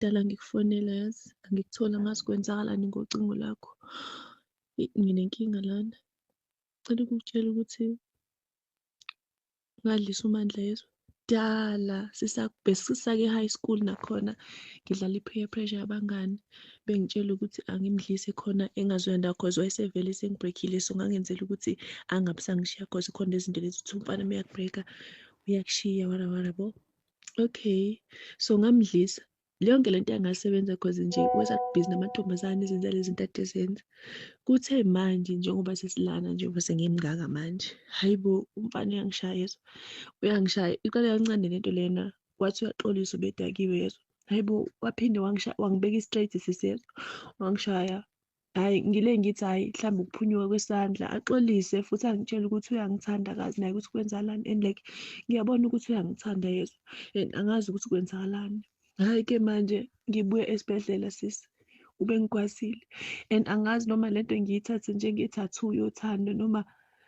Kudala ngikufonela yazi, angikutholi angazi kwenzakalani ngocingo lwakho. Eyi, nginenkinga lana. Ngicela ukukutshela ukuthi ngadlisa uMandla yezwa. Kudala besisake e-high school nakhona ngidlala i-peer pressure yabangani, bengitshela ukuthi angimdlise khona engazoya ndawo cause wayesevele esengi-break-ile. So ngangenzela ukuthi angabe esangishiya cause khona lezi zinto lezi kuthiwa umfana uma eyaku-break-a uyakushiya wara wara yabo. Okay, so ngamdlisa. Yonke lento yangasebenza cause nje wayesabhizi namantombazane ezenza lezi zinto ade ezenza. Kuthe manje njengoba sesilana njengoba sengimngaka manje, hhayi bo, umfana uyangishaya yezwa, uyangishaya. Iqale kancane lento lena, wathi uyaxolisa ubedakiwe yezwa. Hhayi bo, waphinde wangishaya, wangibeka i-straight sisi yezwa, wangishaya. Hhayi ngile ngithi hhayi mhlawumbe ukuphunyuka kwesandla, axolise futhi angitshele ukuthi uyangithanda akazi naye ukuthi kwenzakalani and like ngiyabona ukuthi uyangithanda yezwa and angazi ukuthi kwenzakalani. Hhayi-ke manje ngibuya esibhedlela sisi, ubengigwazile and angazi noma lento ngiyithathe njenge-tattoo yothando noma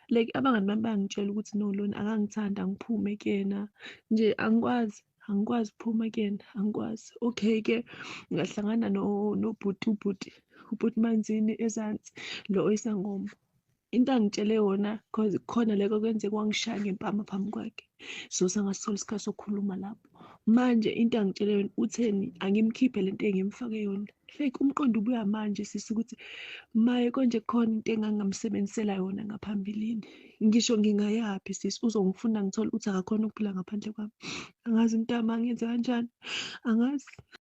like abangani bami bayangitshela ukuthi no lona akangithandi angiphume kuyena nje angikwazi. Angikwazi ukuphuma kuyena, angikwazi. Okay-ke ngahlangana nobhuti ubhuti ubhuti Manzini ezansi lo oyisangoma. Into angitshele yona cause kukhona la kwakwenzeka wangishaya ngempama phambi kwakhe. So sangasithola isikhathi sokukhuluma lapho. Manje into angitshele yona utheni angimkhiphe lento engimfake yona. Like umqondo ubuya manje sisi ukuthi maye konje khona into engangingamsebenzisela yona ngaphambilini. Ngisho ngingayaphi sisi uzongifuna ngithole ukuthi akakhona ukuphila ngaphandle kwami. Angazi mntama ngenze kanjani, angazi.